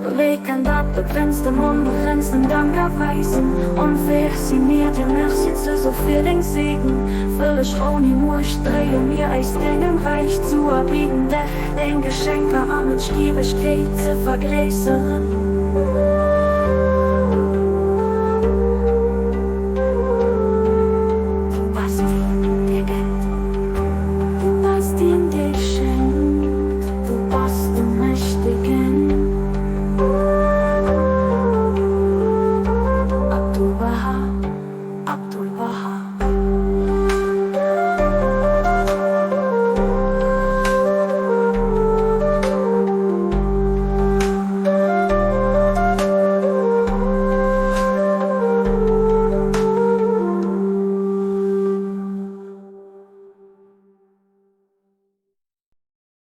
Wéi kann dat begrenztem onbegrenzten Dank erweisen? Onfäeg si mir, dir Merci ze so fir deng Segen. Vëlleg ouni Muecht dréie mir eis dengem Räich zu a bidden dech deng Geschenker an et Schwieregkeet ze vergréisseren.